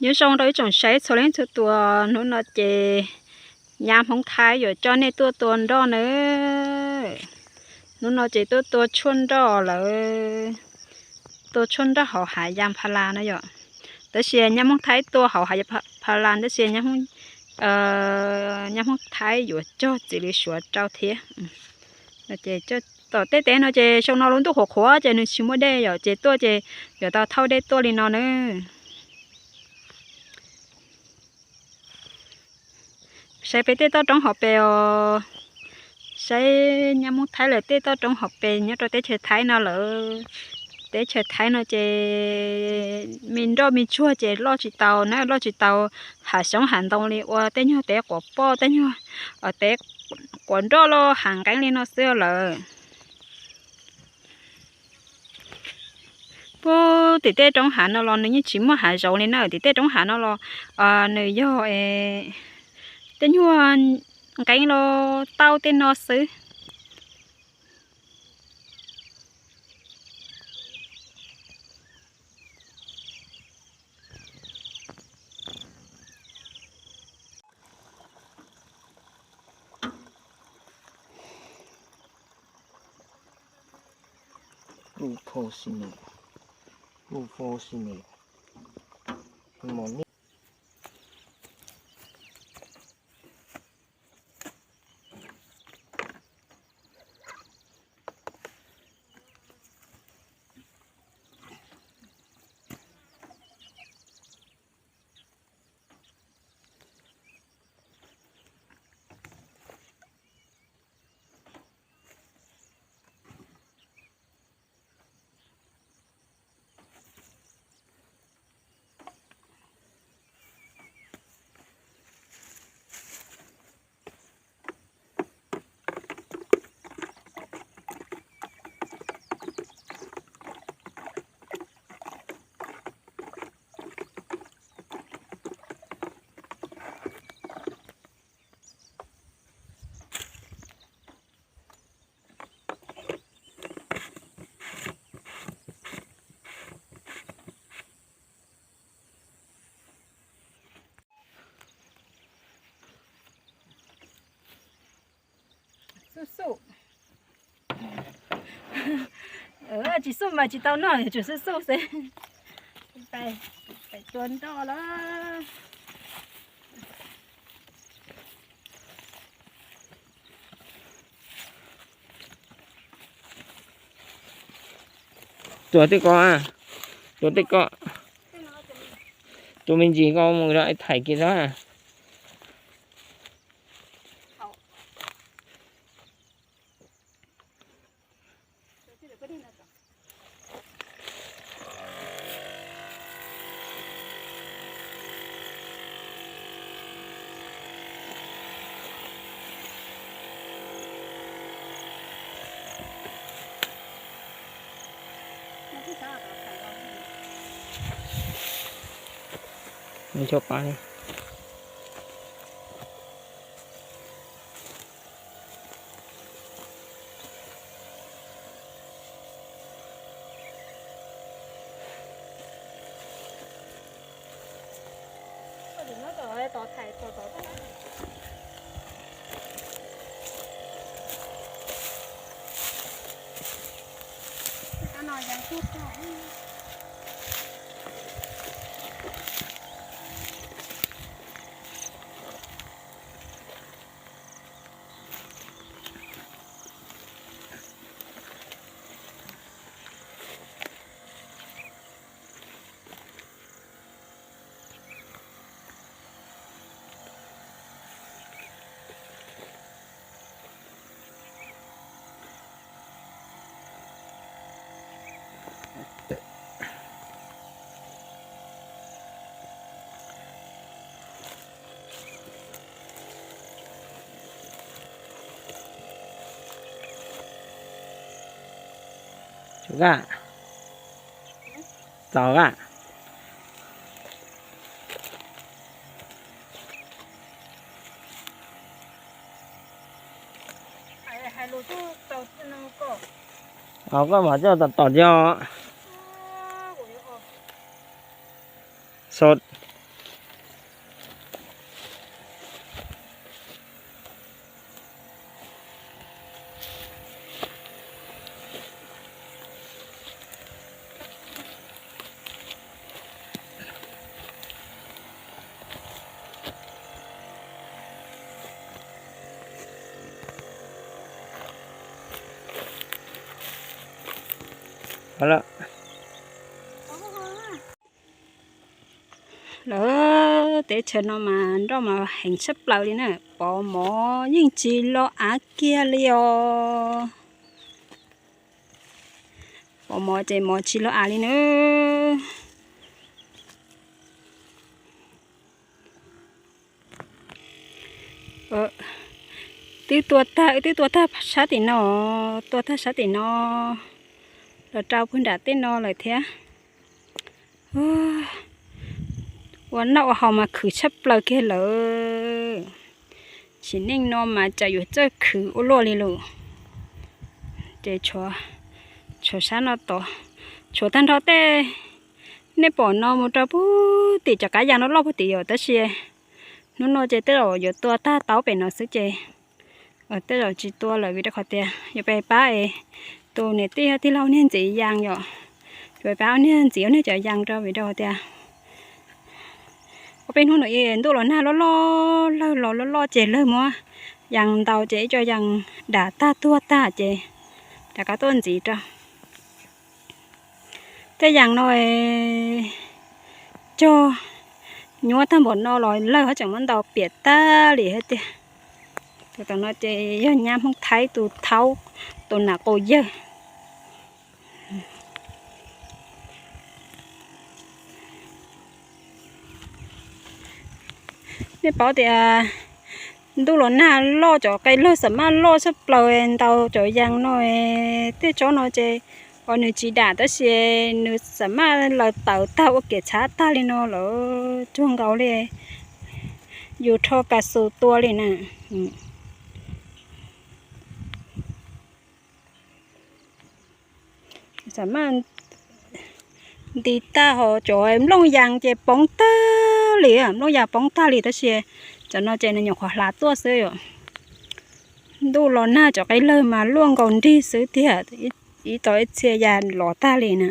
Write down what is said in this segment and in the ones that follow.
Nyob zoo rau ib tsoom saib txhua leej txhua tus, hnub no ces nyab Hmoob Thaib yuav coj nej tuaj tua nroj nawb. Hnub no ces tuaj tua tshuaj nroj lawm, tua tshuaj nroj hauv hav Yam Pha Las no yom. Tab sis nyab Hmoob Thaib tua hauv hav Yam Pha Las, tab sis nyab Hmoob, nyab Hmoob Thaib yuav cog txiv lws suav rau thiab. Tom tej teb no ces xyoo no lub ntuj qhuav qhuav ces nws tsis muaj dej yom, ces tuaj ces yuav tau thauj dej tuaj li no nawb. Saib peb tej toj roob hauv pes os. Saib nyab Hmoob Thaib lawv tej toj roob hauv pes nyob rau teb chaws Thaib no lawm. Teb chaws Thaib no ces me nroj me tsuag ces loj tsis tau na, loj tsis tau hav xyoob hav ntoo li, ua tej nyuag tev quav poj, tej nyuag tev quav nroj los hav nqeeb li no xwb lawm. Puag tim tej roob hav no los nws yeej tsis muaj hav zoov li na, tim tej roob hav no los nws yog tej nyuag nqeeb los tau tej no xwb. Lub phau xi mem, lub phau xi mem, mos nej. Xub xub. Tsis xub mas tsis tau noj, tsuas xub xub xwb. Pais tua nroj lawm. Tua tej ko, tua tej ko, tua me ntsis ko mus rau thaim kiag xwb. Txaus a. Koj mam coj tom tom yog. Xaus, Lawv teb chaws no mas nroj mas heev tshaj plaws li na, pov mov yeej tsis lo av kiag li os. Pov mov ces mov tsis lo av li na. Twb tua tag, wb twb tua tag sab tim no, tua tag sab tim no los rau puag nram tej no lawm thiab. Ua noj ua haus mas khwv tshaj plaws kiag lawm. Sim neej no mas tsam yuav txawj khwv ua luaj li lawm. Ces tshuav sab no tod, tshuav tag nrho tej, nej pom no mus rau puag tim cov qab yas no loj puag tim yom, tab sis hnub no ces tej zaum yuav tua tag taub pem no xwb ces tej zaum tsis tua lawm vim rau qhov tias yuav pab es tus niam tij tij laug niag ntxiv yas yom, yuav pab niag ntxiv niag cov yas rau vim rau qhov tias ob peb hnub no ntuj los nag loj loj, lawg los loj loj ces lawg muab yas ntaus ces ib co yas dam tag tuag tag ces rov qab tuaj ntxiv rau. Tej yas no cog nyuaj tag npaum no los lawg ho tseem muab ntaus piam tag li thiab tiag. Tus tom no ces yog nyab Hmoob Thaib tus thaub, tus nam qaum yawg. Nej paub tias ntuj los nag loj, cov qe lawg xam maj loj tshaj plaws ntaus cov yas no, tej tsob no ces uas nws tsis dam tab sis nws xam maj laws tawm tag ua kev txhav tag li no lawm, cuag nkaus li yus rho kas xus tua li na. Xam maj nti tag, ho cov nplooj yas ces poob tag li, nplooj yas poob tag li tab sis cov no ces nws nyuam qhuav hlav tuaj xwb yom. Ntuj los nag cov qe lawg mas luaj nkaus nrig xwb tiag, ib tau ib txhia yas lov tag li na.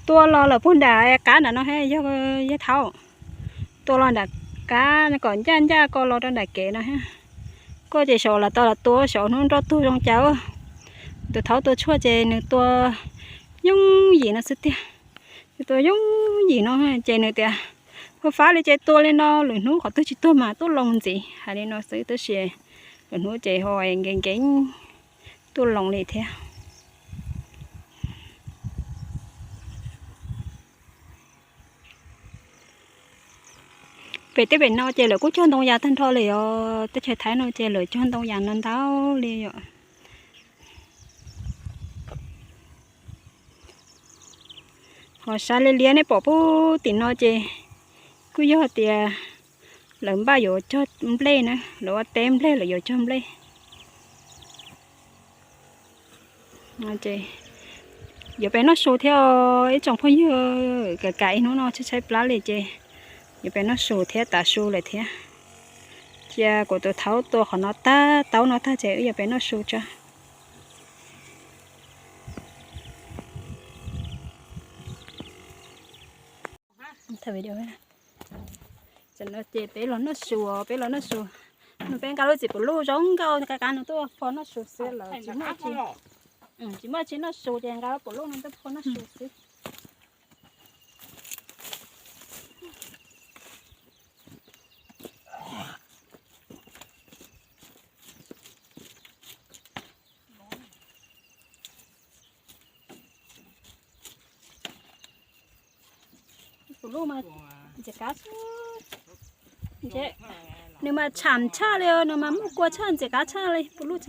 Tua los lawm puag nram qab nram no, yog yog thaub, tua los nram qab kom ncaj ncaj ko los rau nram kev no. Koj ces xyov los tau los tua xyov hnub nroj tuag zoo cas. Tus thaub tua tshuaj ces nws tua yooj yim no xwb tiag, nws tua yooj yim no ces nws tias, ua fab li ces tua li no, lwm hnub qhov twg tsis tuag mas tuaj loo ntxiv, hais li no xwb tab sis lwm hnub ces ho nkees nkees tuaj loo li thiab. Pem tej pem no ces lawv kuj cog ntoo yas tag nrho li os, teb chaws Thaib no ces lawv cog ntoo yas no ntau li yom. Ho sab liab liab nej pom puag tim no ces kuj yog tias lawv npaj yuav cog nplej na, lawv ua teb nplej lawv yuav cog nplej. Yuav pem noj su thiab ib tsoom phooj ywg, kam kam ib hnub no tshaib tshaib plab li ces yuav pem noj su thiab, tav su lawm thiab. Cia kuv tus thaub tua qhov no tag, taub no tag ces wb yuav pem noj su tso. Tam no ces peb los noj su, peb los noj su. Nws peb nqa lub txiv pum luj zoo nkauj, qab qab nws tuaj pho noj su xwb lawm, tsis muaj tsis noj su ces nqa lub pum luj no tuaj pho noj su xwb. Pum luj mas ntxim qab, nws mas tsham tshaj li, nws mas muaj kua tshaj, ntxim qab tshaj li pum luj.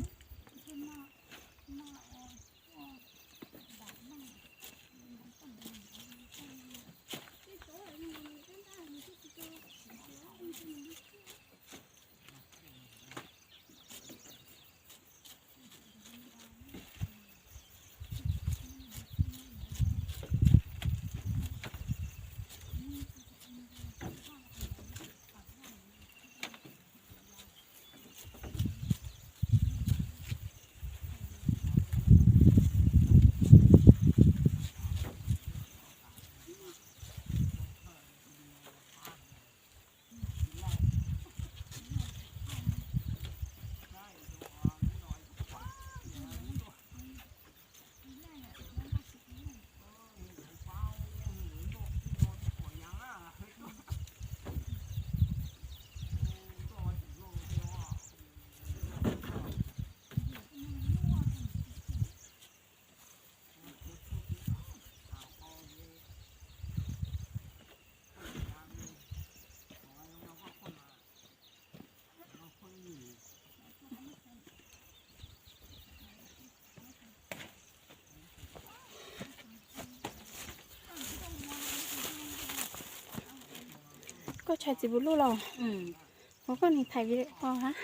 Koj tshais txiv puv luj los? Ua koj nim thaij video hab.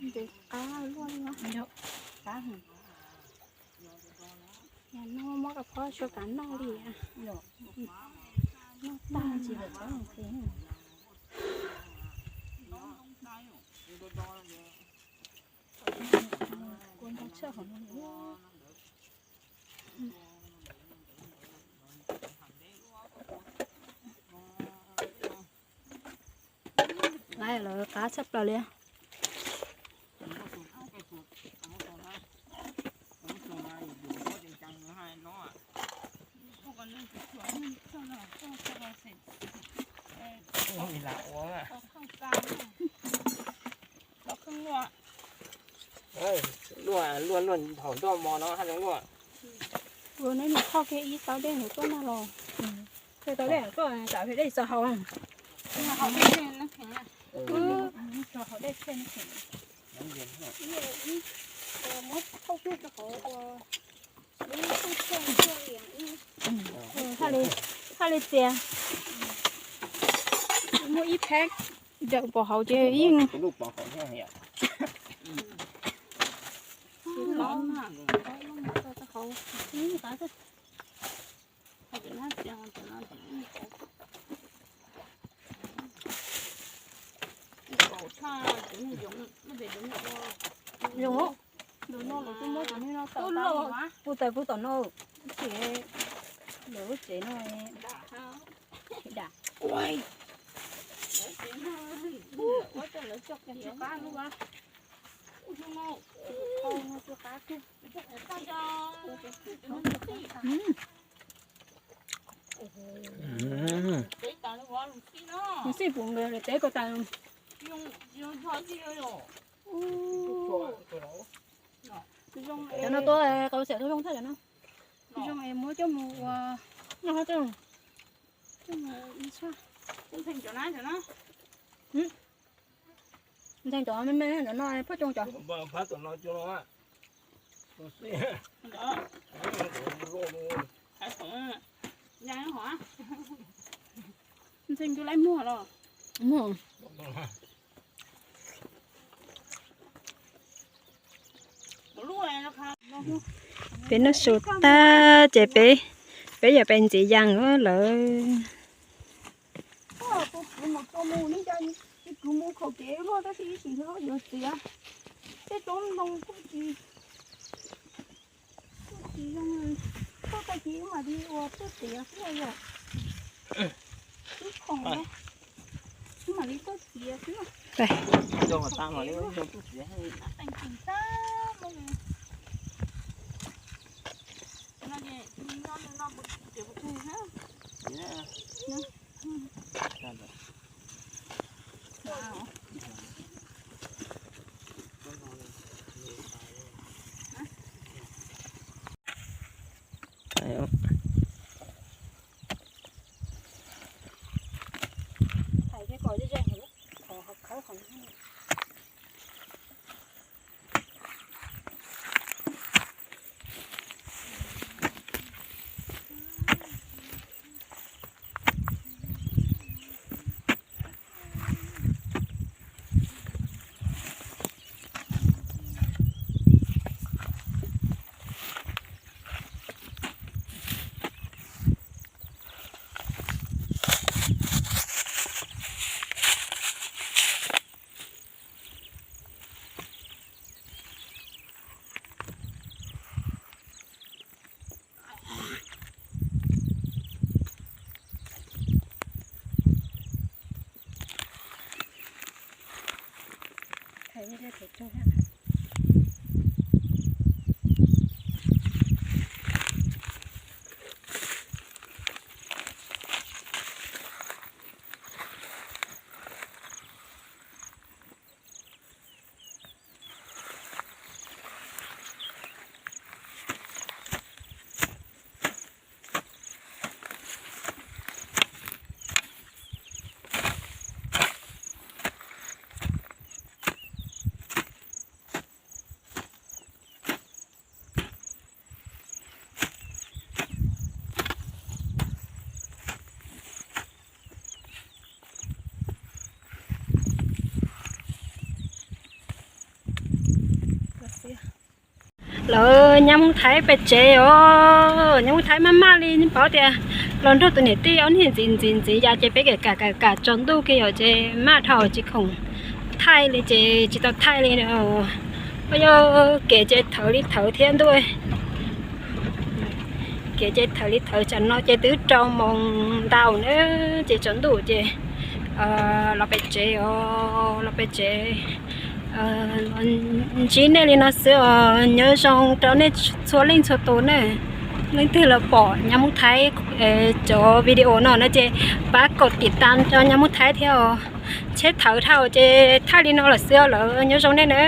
Ntev qab luaj li. Yog no muab koj phob sua kav noj li. Noj tag. Lawv qab tshaj plaws li. Luaj, luaj, luaj thaum nroj mov no haj zoo luaj. Ua neb nim thauj kiag ib tau dej ntawd tuaj noj los. Tau dej koj tsam pem dej txog hauv. Haj li, haj li txias. Muaj ib phab dawm pov hauv ces yeej Zoo, tus no lawv twb muab cov niag no tau tau, pub tawm pub tom no, tsis, lawv lub tsev no. Dam. Xij pum nkaus teb ko tas. Cov no tuaj qau xiam tuaj zoo thaj cov no. Zoo es muab coj mus ua noj hab coj, coj mus ua tshaj. Ntseeg cov me me cov no phaj coo cov. Ntseeg tus laib muag los. Muag. Peb noj su tag ces peb, peb yuav pem ntxiv yas lawm. Kwv mus khaum kev luaj tab sis ib sim yuav txiav. Tej roob ntoo kuj tsis, kuj tsis zoo, tuaj tag kis mam li ua tuaj txiav xwb yom. Ib khoom ne, mam li tuaj txiav xwb. Lawv nyab Hmoob Thaib pem tsev os, nyab Hmoob Thaib maj maj li, paub tias los nrog tus niam tij ob niag ntxiv ntxiv ntxiv yam ces peb kam kam kam kam tsaus ntuj kiag yom, ces maj dhau tsis khoom thaij li ces tsis tau thaij li. Yog kev ces thawv li thawv thiab ntuj. Kev ces thawv li thawv, tsam no ces twb rau moos ntau na, ces tsaus ntuj ces los pem tsev os, los pem tsev ntsib nej li no xwb os. Nyob zoo rau nej txhua leej txhua tus na. Leej twg los pom nyab Hmoob Thaib cov video no no ces pab kom tim tas rau nyab Hmoob Thaib thiab os. Tsheb thawv dhau ces thaij li no lawm xwb os, lawv nyob zoo nej na.